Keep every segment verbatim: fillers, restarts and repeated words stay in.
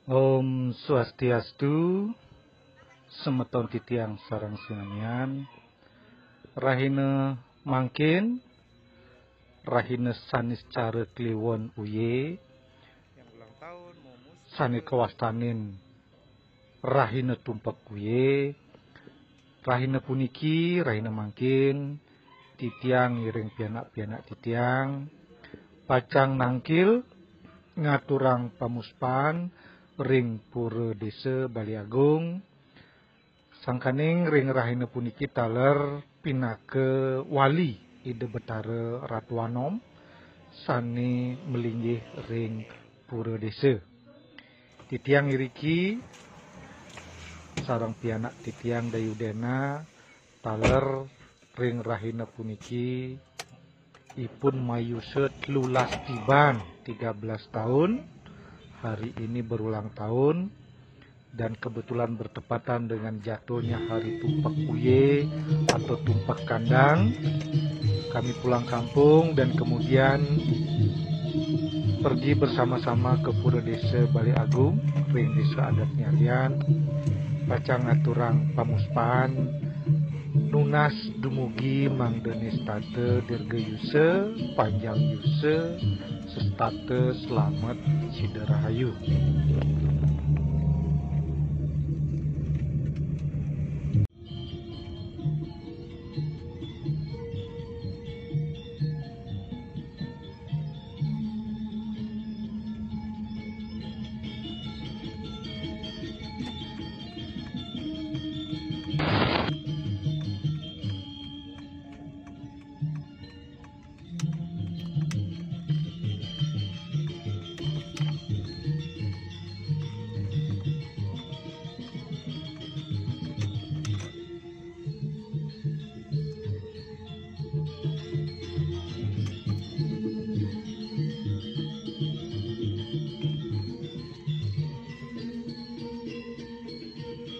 Om Swastiastu, semeton titiang sareng sinamian. Rahina mangkin, rahina Saniscara Kliwon Uye, sane kawastanin rahina Tumpek Uye. Rahina puniki, rahina mangkin, titiang ngiring pianak-pianak titiang pacang nangkil ngaturang pamuspan ring Pura Desa Bali Agung. Sangkaning ring rahina puniki taler pinaka wali Ida Betara Ratu Anom sane malinggih ring Pura Desa. Titiang iriki sareng pianak titiang Dayudena taler ring rahina puniki ipun mayusa telulas tiban, tiga belas tahun, hari ini berulang tahun, dan kebetulan bertepatan dengan jatuhnya hari Tumpek Uye atau Tumpek Kandang. Kami pulang kampung dan kemudian pergi bersama-sama ke Pura Desa Bali Agung, ring desa adat nyalian, pacang ngaturang pamuspan nunas dumugi mangdane setata dirga yusa, panjang yusa, sestata slamet sida rahayu.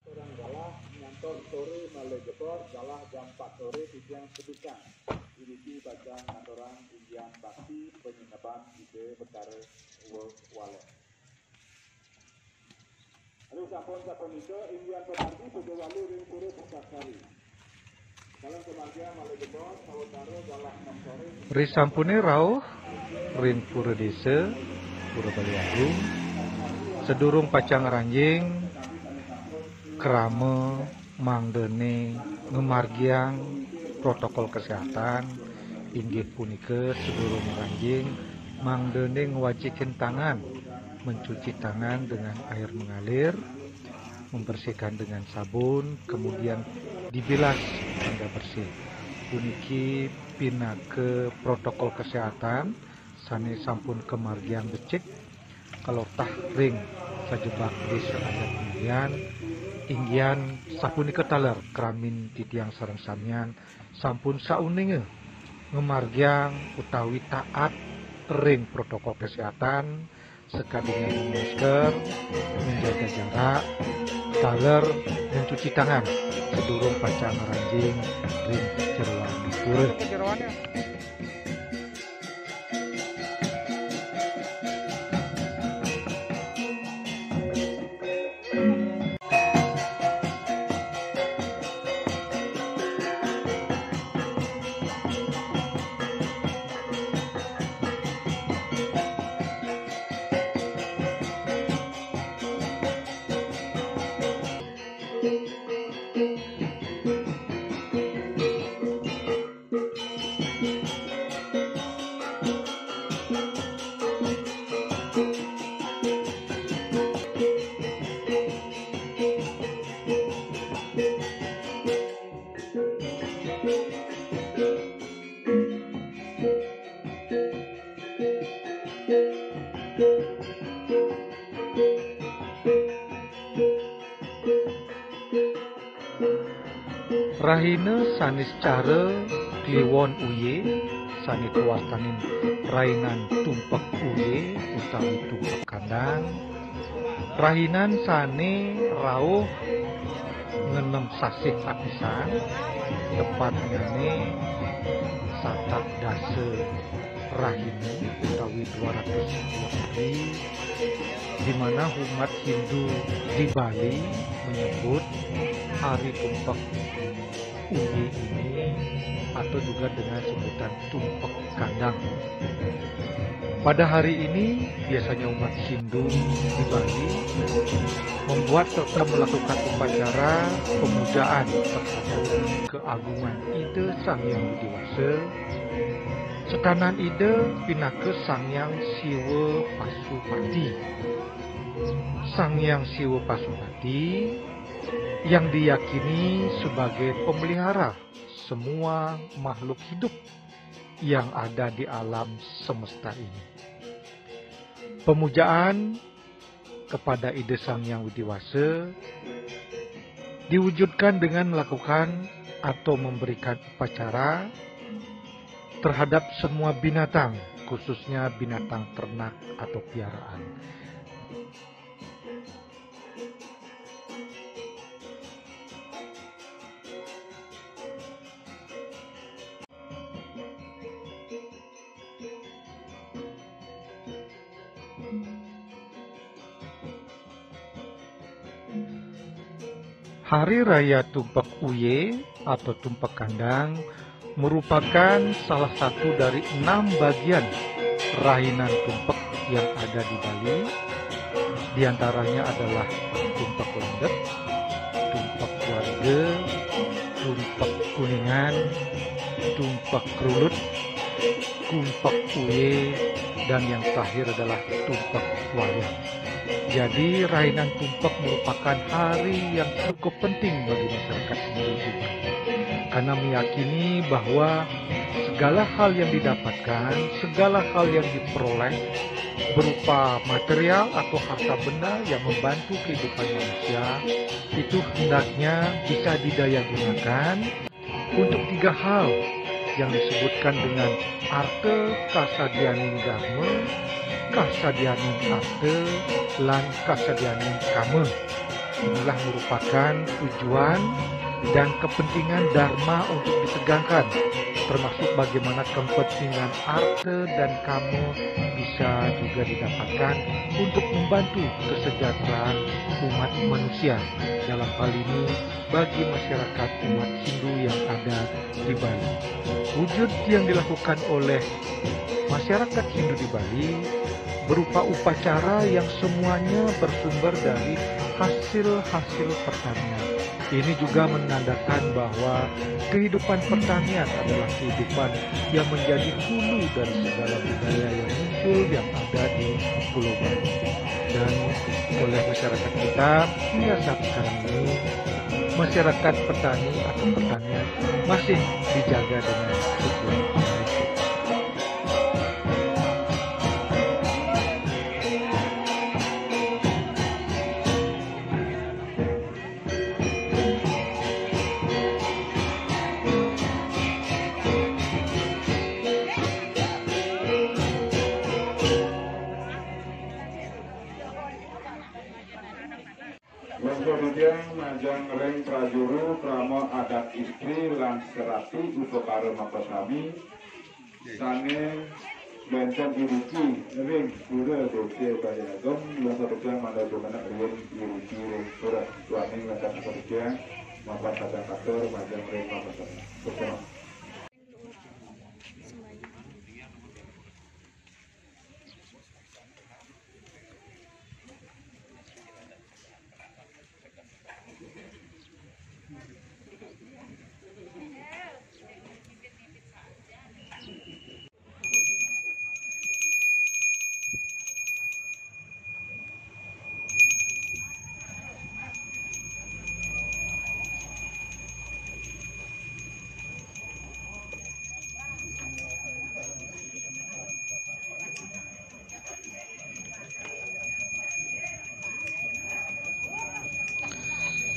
Orang galah nyantos sore malih jebos, galah jam empat sore titiang sedukan. Iriki pacang ngaturang inggihan bakti panyineban Ida Betara Wa-, Walek. Ri sampun sapunika, inggihan pamangku Puja Wali ring Pura Pusakari. Kaleng kemargiang malih jebos, sawetara galah enam sore. Risampune rauh ring Pura Desa, Pura Bali Agung, sadurung pacang ngranjing krama mangdane ngamargiang protokol kesehatan, inggih punika sadurung ngranjing mangdane ngwacikin tangan, mencuci tangan dengan air mengalir, membersihkan dengan sabun, kemudian dibilas hingga bersih. Puniki pinaka protokol kesehatan sane sampun kamargiang becik, kalotah ring sajebag desa adat nyalian, inggihan sapunika taler kramin titiang sareng samian sampun sauninga ngamargiang utawi taat ring protokol kesehatan, sakadi nganggo masker, menjaga jarak, taler mencuci tangan sadurung pacang ngranjing ring jeroan pura. Rahina Saniscara Kliwon Uye, sane kawastanin rahinan Tumpek Uye utawi Tumpek Kandang, rahinan sane rauh ngenem sasih apisan, tepatnyane satak dasa Rahina utawi dua ratus dua hari, di mana umat Hindu di Bali menyebut hari Tumpek Uye ini, atau juga dengan sebutan Tumpek Kandang. Pada hari ini, biasanya umat Hindu di Bali membuat serta melakukan upacara pemujaan terhadap keagungan Ida Sang Hyang Widi Wasa, sekanan Ida pinaka Sang Hyang Siwa Pasupati. Sang Hyang Siwa Pasupati yang diyakini sebagai pemelihara semua makhluk hidup yang ada di alam semesta ini. Pemujaan kepada Ida Sang Hyang Widi Wasa diwujudkan dengan melakukan atau memberikan upacara terhadap semua binatang, khususnya binatang ternak atau piaraan. Hari Raya Tumpek Uye atau Tumpek Kandang merupakan salah satu dari enam bagian rahinan tumpek yang ada di Bali. Di antaranya adalah Tumpek Landep, Tumpek Warga, Tumpek Kuningan, Tumpek Kerulut, Tumpek Uye, dan yang terakhir adalah Tumpek Wayang. Jadi, rahinan tumpek merupakan hari yang cukup penting bagi masyarakat Hindu juga, karena meyakini bahwa segala hal yang didapatkan, segala hal yang diperoleh berupa material atau harta benda yang membantu kehidupan manusia, itu hendaknya bisa didayagunakan untuk tiga hal yang disebutkan dengan arta, kasadianing dharma, kasadianing arta, lan kasadianing kama. Inilah merupakan tujuan dan kepentingan dharma untuk ditegakkan, termasuk bagaimana kepentingan arta dan kama bisa juga didapatkan untuk membantu kesejahteraan umat manusia, dalam hal ini bagi masyarakat umat Hindu yang ada di Bali. Wujud yang dilakukan oleh masyarakat Hindu di Bali berupa upacara yang semuanya bersumber dari hasil-hasil pertanian. Ini juga menandakan bahwa kehidupan pertanian adalah kehidupan yang menjadi hulu dari segala budaya yang muncul, yang ada di Pulau Bali. Dan oleh masyarakat kita, hingga saat sekarang ini, masyarakat petani atau pertanian masih dijaga dengan cukup baik. Lungsur titiang majeng ring prajuru krama adat istri lan serati upakara makasami sané bénten iriki ring Pura Désa Bali Ageng, lungsur titiang mangda jumeneng riin iriki ring pura. Duaning wénten lungsur titiang mapan titiang katur majeng ring makasami. Suksma.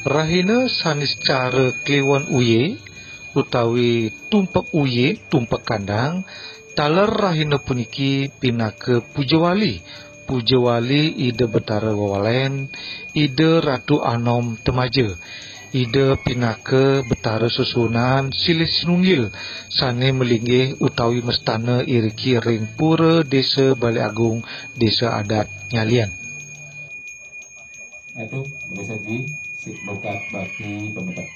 Rahina Saniscara Kliwon Uye utawi Tumpek Uye, Tumpek Kandang, taler rahina puniki pinaka pujawali, pujawali Ida Betara Wewalen, Ida Ratu Anom Temaja. Ida pinaka Betara Susunan silih sinunggil sané malinggih utawi mastana iriki ring Pura Désa Balé Agung, Désa Adat Nyalian. Aduh, Bapa Saji, sik buka bakti pemetak.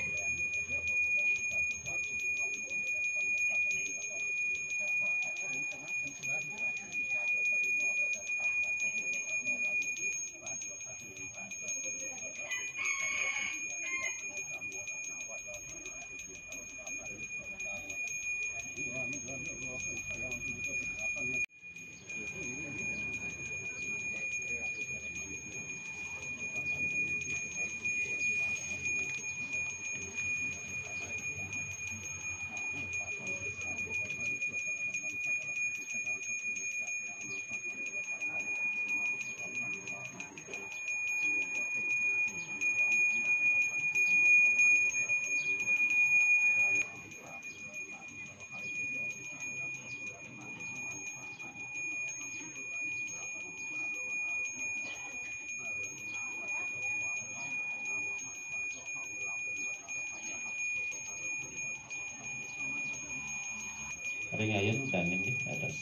Ring ayun dangin nggih, atas.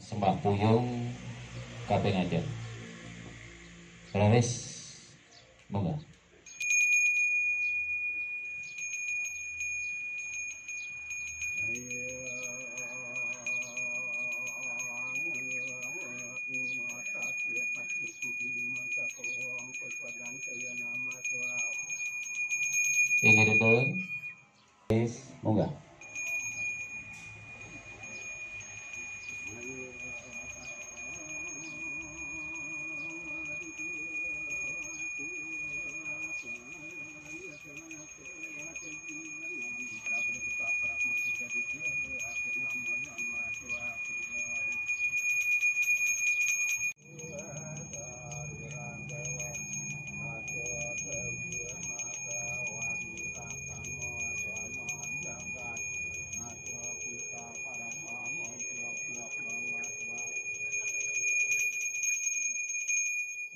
Sembah puyung kaping aja. Leres, monggo. Inggih, Dedeng. Wis, munggah.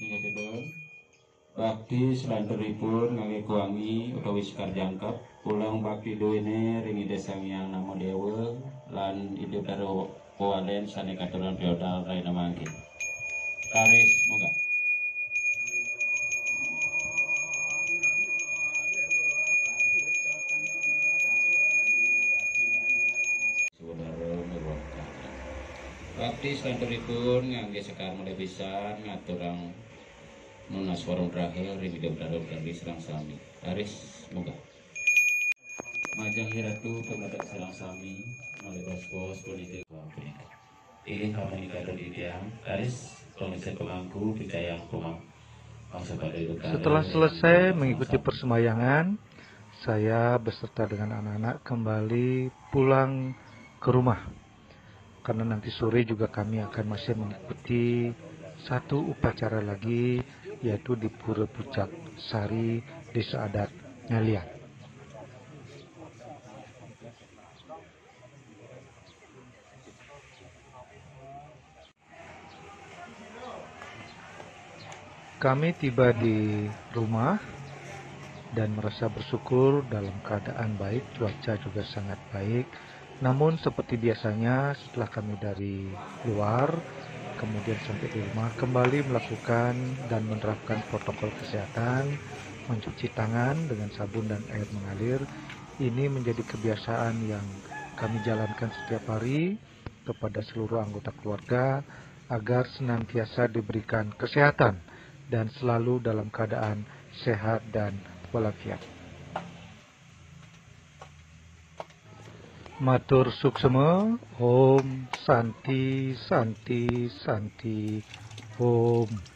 Inggih, Dedeng. Bakti selanturipun nganggé kuangi utawi sekar jangkep, pulang bakti duéné ring Ida Sang Hyang Namadéwa lan Ida Betara Walén sané katuran feodal rahina mangkin. Raris munggah. Saudara Nirwana. Bakti selanturipun nganggé sekar malih pisan ngaturang nunas warung terakhir ring Ida Betara Betari sareng sami. Raris munggah. Majeng Ratu pemetak sareng sami, malih bos-bos punika. Inggih, pamangku titiang, raris pangisa pamangku picayang pamang-, pangsa pada Ida Betara. Setelah selesai mengikuti persembahyangan, saya beserta dengan anak-anak kembali pulang ke rumah. Karena nanti sore juga kami akan masih mengikuti satu upacara lagi, yaitu di Pura Pucak Sari, Desa Adat Nyalian. Kami tiba di rumah dan merasa bersyukur dalam keadaan baik, cuaca juga sangat baik. Namun seperti biasanya, setelah kami dari luar, kemudian sampai di rumah, kembali melakukan dan menerapkan protokol kesehatan, mencuci tangan dengan sabun dan air mengalir. Ini menjadi kebiasaan yang kami jalankan setiap hari kepada seluruh anggota keluarga agar senantiasa diberikan kesehatan dan selalu dalam keadaan sehat dan walafiat. Matur suksema, Om Santi, Santi, Santi, Om.